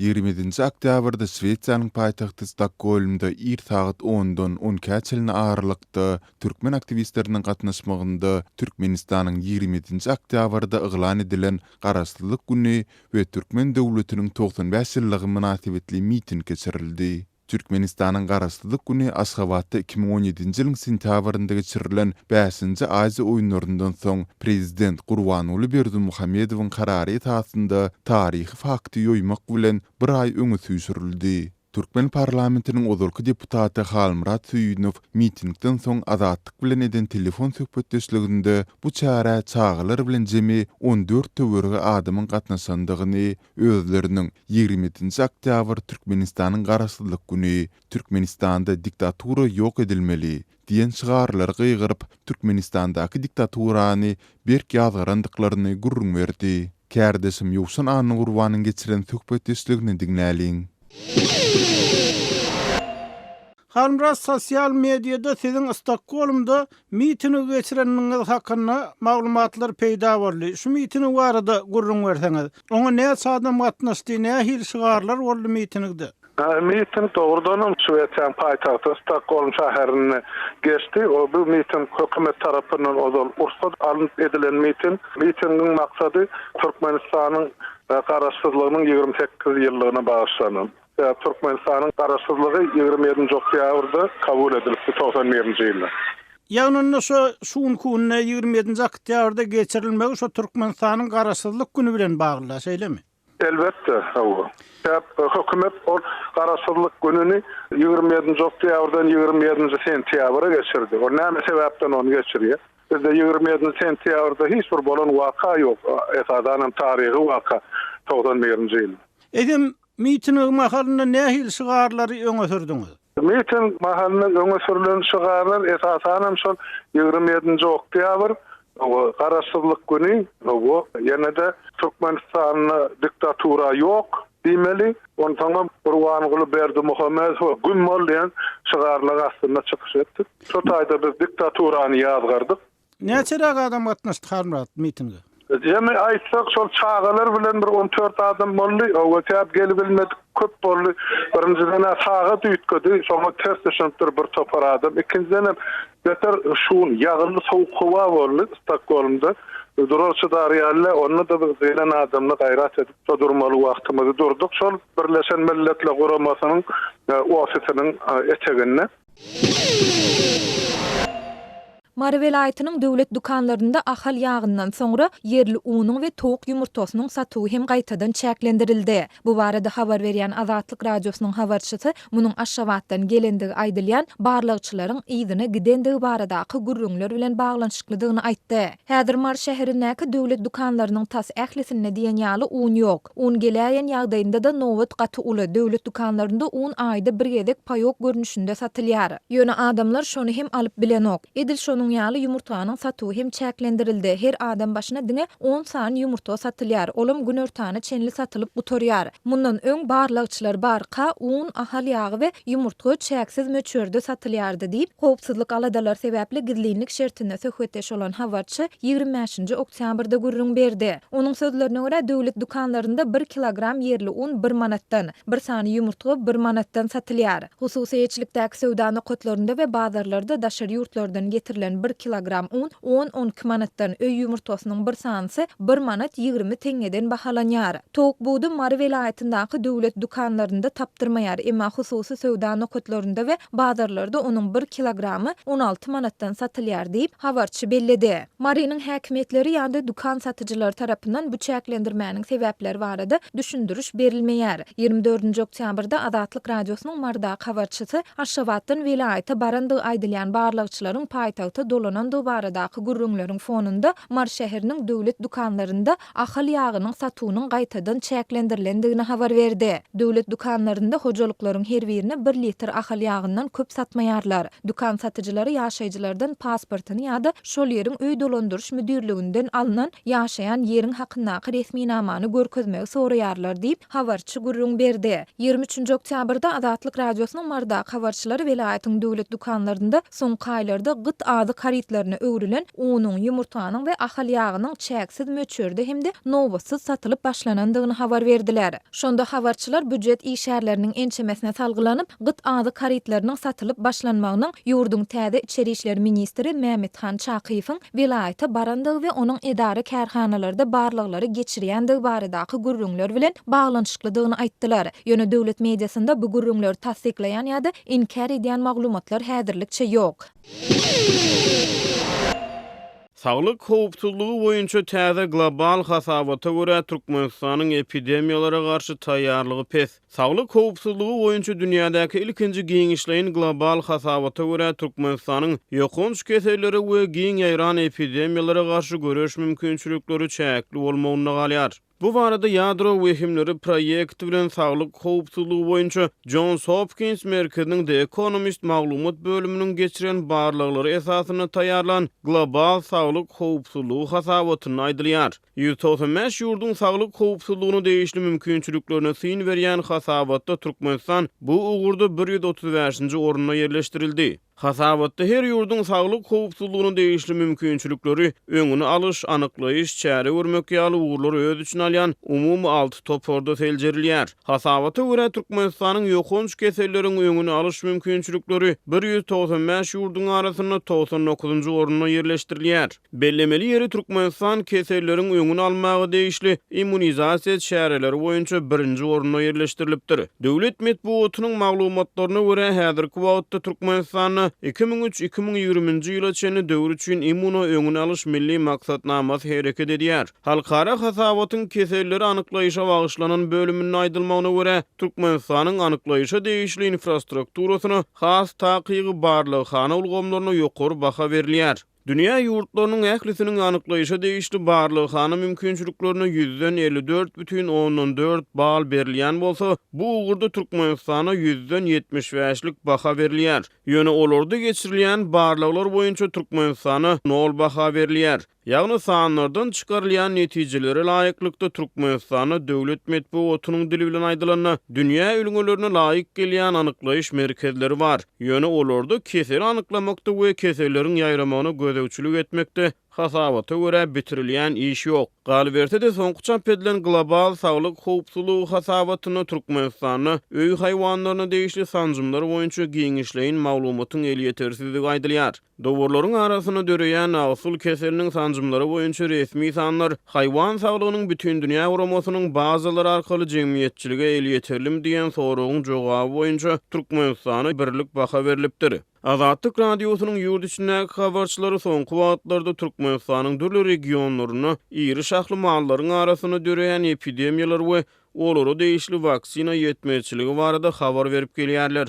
27-nji oktýabrda Şwesiýanyň paýtagty Stokgolmda ir sagat ondan on ikä çenli aralykda türkmen aktiwistleriniň gatnaşmagynda Türkmenistanyň 27-nji oktýabrda yglan edilen Garaşsyzlyk güni we türkmen döwletiniň 95 ýyllygy mynasybetli miting geçirildi. Türkmenistanyň Garaşsyzlyk güni Aşgabatda 2017-nji ýylyň sentýabrynda geçirilen Bäşinji Aziýa oýunlaryndan soň prezident Gurbanguly Berdimuhamedowyň karary esasynda taryhy fakty ýoýmak bilen bir aý öňe süýşürildi. Türkmen parlamentiniň ozalky deputaty Halmyrat Söýünow mitingden soň Azatlyk bilen eden telefon söhbetdeşliginde bu çärä çagalar bilen jemi 14 töweregi adamyň gatnaşandygyny, özleriniň 27-nji oktýabr Türkmenistanyň Garaşsyzlyk güni, Türkmenistanda diktatura ýok edilmeli diýen şygarlary gygyryp, Türkmenistandaky diktaturany berk ýazgarandyklaryny gürrüň berdi. Kärdeşim Ýowşan Annagurbanyň geçiren söhbetdeşligini diňläliň. Halmyrat sosial mediada siziň Stokgolmda miting geçireniňiz hakynda maglumatlar peýda boldy. Şu miting barada gürrüň berseňiz. Oňa näçe adam gatnaşdy, nähili şygarlar boldy mitingde? Miting dogrudanam Şwesiýanyň paýtagty Stokgolm şäherinde geçdi. Bu miting hökümet tarapyndan ozal rugsat alnyp edilen miting. Mitingiň maksady Türkmenistanyň Garaşsyzlygynyň 28 ýyllygyna bagyşlanan. Sebäbi Türkmenistanyň Garaşsyzlygy 27-nji oktýabrda kabul edilipdi 91-nji ýylda. Ýagny onda şo şu günki günde 27-nji oktýabrda geçirilmegi şo Türkmenistanyň Garaşsyzlyk güni bilen bagly, şeýlemi? Elbetde, hawa. Sebäp hökümet ol Garaşsyzlyk gününi 27-nji oktýabrdan 27-nji sentýabra geçirdi. Ol näme sebäpden ony geçirýär? Bizde 27-nji sentýabrda hiç bir bolan waka ýok, esasan hem taryhy waka 91-nji ýylda. Eýsem, miting mahalynda nähili şygarlary öňe sürdüňiz? Miting mahalynda öňe sürlen şygarlar esasanam şol 27-nji oktýabr, Garaşsyzlyk güni, ýene-de Türkmenistanda diktatura ýok diýmeli, onsoňam Gurbanguly Berdimuhamedowa güm bol diýen şygarlaryň astynda çykyş etdik. Şo taýda biz diktaturany ýazgardyk. Näçeräk adam gatnaşdy Halmyrat mitinge? Jemi aýtsak şol çagalar bilen bir 14 adam boldy. Öwezäp gelibilmedik köp boldy. Birinjiden-ä sagat üýtgedi, şoňa ters düşünipdir bir topar adam. Ikinjidenem beter şu gün ýagynly sowuk howa boldy Stokgolmda. Durar çydar ýaly däl. Onda-da biz gelen adamlar gaýrat edip şo durmaly wagtymyzy durduk şol Birleşen Milletler Guramasynyň ofisiniň eteginde. Mary welaýatynyň döwlet dükanlarynda Ahal ýagyndan soňra ýerli unuň we towuk ýumurtgasynyň satuwy hem gaýtadan çäklendirildi. Bu barada habar berýän Azatlyk Radiosynyň habarçysy munuň Aşgabatdan gelendigi aýdylýan barlagçylaryň yzyna gidendigi baradaky gürrüňler bilen baglanyşyklydygyny aýtdy. Häzir Mary şäherindäki döwlet dükanlarynyň tas ählisinde diýen ýaly un ýok. Un geläýen ýagdaýynda-da nobat gaty uly, döwlet dükanlarynda un aýda bir gezek paýok görnüşinde satylýar. Ýöne adamlar şony hem alyp bilenok. Edil şonuň ýaly ýumurtganyň satuwy hem çäklendirildi, her adam başyna diňe on sany ýumurtga satylýar, olam günortana çenli satylyp gutarýar. Mundan öň barlagçylar barka, un, ahal ýagy we ýumurtga çäksiz möçberde satylýardy diýip, howpsuzlyk aladalary sebäpli gizlinlik şertinde söhbetdeş bolan habarçy 25-nji oktýabrda gürrüň berdi. Onuň sözlerine görä, döwlet dükanlarynda bir kilogram ýerli un bir manatdan, bir sany ýumurtga bir manatdan satylýar. Hususy eýeçilikdäki söwda nokatlarynda we bazarlarda daşary ýurtlardan getirilen bir kilogram un on-on iki manatdan, öý ýumurtgasynyň bir sanysy bir manat 20 teňňeden bahalanýar. Towuk budy Mary welaýatyndaky döwlet dükanlarynda tapdyrmaýar, emma hususy söwda nokatlarynda we bazarlarda onuň bir kilogramy 16 manatdan satylýar diýip, habarçy belledi. Marynyň häkimiýetleri ýa-da dükan satyjylary tarapyndan bu çäklendirmäniň sebäpleri barada düşündiriş berilmeýär. 24-nji oktýabrda Azatlyk Radiosynyň Marydaky habarçysy Aşgabatdan welaýata barandygy aýdylýan barlagçylaryň paýtagta dolanandygy baradaky gürrüňleriň fonunda Mary şäheriniň döwlet dükanlarynda Ahal ýagynyň satuwynyň gaýtadan çäklendirilendigini habar berdi. Döwlet dükanlarynda hojalyklaryň her birine bir litr Ahal ýagyndan köp satmaýarlar. Dükan satyjylary ýaşaýjylardan pasportyny ýa-da şol ýeriň öý dolandyryş müdirliginden alnan ýaşaýan ýeriň hakyndaky resminamany görkezmegi soraýarlar diýip, habarçy gürrüň berdi. 23-nji oktýabrda Azatlyk Radiosynyň Marydaky habarçylary welaýatyň döwlet dükanlarynda soňky aýlarda gyt azyk. azyk harytlaryna öwrülen unuň, ýumurtganyň we ahal ýagynyň çäksiz möçberde hem-de nobatsyz satylyp başlanandygyny habar berdiler. Şonda habarçylar býujet işgärleriniň ençemesine salgylanyp, gyt azyk harytlarynyň satylyp başlanmagynyň ýurduň täze içeri işler ministri Mämmethan Çakyýewiň welaýata barandygy we onuň edara-kärhanalarda barlaglary geçirýändigi baradaky gürrüňler bilen baglanyşyklydygyny aýtdylar. Ýöne döwlet mediasynda bu gürrüňleri tassyklaýan ýa-da inkär edýän maglumatlar häzirlikçe ýok. Saglyk howpsuzlygy boýunça täze global hasabata görä, Türkmenistanyň epidemiýalara garşy taýýarlygy pes. Saglyk howpsuzlygy boýunça dünýädäki ilkinji giňişleýin global hasabata görä, Türkmenistanyň ýokanç kesellere we giň ýaýran epidemiýalara garşy göreş mümkinçilikleri çäkli bolmagynda galýar. Bu barada Ýadro wehimleri proýekti bilen saglyk howpsuzlygy boýunça Jons Hopkins merkeziniň The Economist maglumat bölüminiň geçiren barlaglary esasynda taýýarlan Global saglyk howpsuzlygy hasabatynda aýdylýar. 195 ýurduň saglyk howpsuzlygyna degişli mümkinçiliklerine syn berýän hasabatda Türkmenistan bu ugurda 135-nji orunda ýerleşdirildi. Hasabatda her ýurduň saglyk howpsuzlygyna degişli mümkinçilikleri, öňüni alyş, anyklaýyş, çäre görmek ýaly ugurlary öz içine alýan umumy alty toparda seljerilýär. Hasabata görä, Türkmenistanyň ýokanç keselleriň öňüni alyş mümkinçilikleri 195 ýurduň arasynda 99-njy orunda ýerleşdirilýär. Bellemeli ýeri, Türkmenistan keselleriň öňüni almaga degişli immunizasiýa çäreleri boýunça birinji orunda ýerleşdirilipdir. Döwlet metbugatynyň maglumatlaryna görä, häzirki wagtda Türkmenistanda 2003, 2020-nji ýyla çenli döwür üçin immuno öňüni alyş milli maksatnamasy hereket edýär. Halkara hasabatyň keselleri anyklaýşa bagyşlanan bölüminde aýdylmagyna görä, Türkmenistanyň anyklaýşa degişli infrastrukturasyna, has takygy barlaghana ulgamlaryna ýokary baha berilýär. Dünýä ýurtlarynyň ählisiniň anyklaýşa degişli barlaghana mümkinçiliklerine ýüzden 54 bütin ondan dört bal berilýän bolsa, bu ugurda Türkmenistana ýüzden 75-lik baha berilýär. Ýöne olarda geçirilýän barlaglar boýunça Türkmenistana nol baha berilýär. Ýagny sanlardan çykarylýan netijelere laýyklykda Türkmenistanda döwlet metbugatynyň dili bilen aýdylanda, dünýä ülňülerine laýyk gelýän anyklaýyş merkezleri bar. Ýöne olarda keseli anyklamakda we keselleriň ýaýramagyna gözegçilik etmekde hasabata görä bitirilýän iş ýok. Galyberse-de, soňky çap edilen Global saglyk howpsuzlygy hasabatynda Türkmenistanda öý haýwanlaryna degişli sanjymlar boýunça giňişleýin maglumatyň elýetersizligi aýdylýar. Dowarlaryň arasynda döreýän agsul keseliniň sanjymlary boýunça resmi sanlar Haýwan saglygynyň bütindünýä guramasynyň bazalary arkaly jemgyýetçilige elýeterlimi diýen soragyň jogaby boýunça Türkmenistana birlik baha berlipdir. Azatlyk Radiosynyň ýurt içindäki habarçylary soňky wagtlarda Türkmenistanyň dürli regionlarynda iri şahly mallaryň arasynda döreýän epidemiýalar we olara degişli waksina ýetmezçiligi barada habar berip gelýärler.